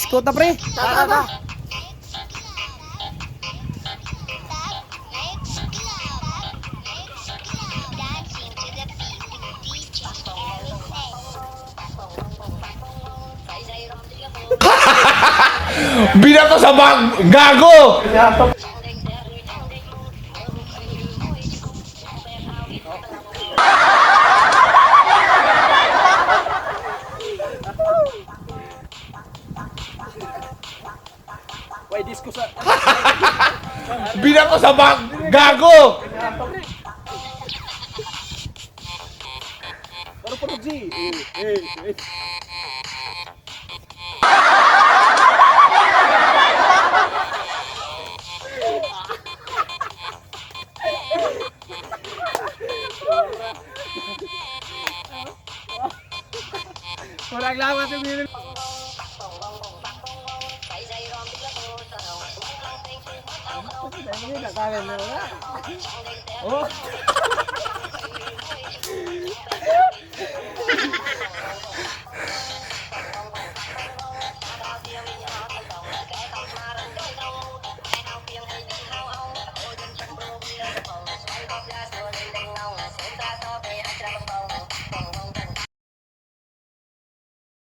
Disco ta, pre. Tara, tara. Dancing to the beat with DJ Eric A. Binato sa bag! Gago! Why disco sa Binato sa bag! Gago! Pero pero G. Eh, eh, eh. Murag lamat yung bilin. Oh.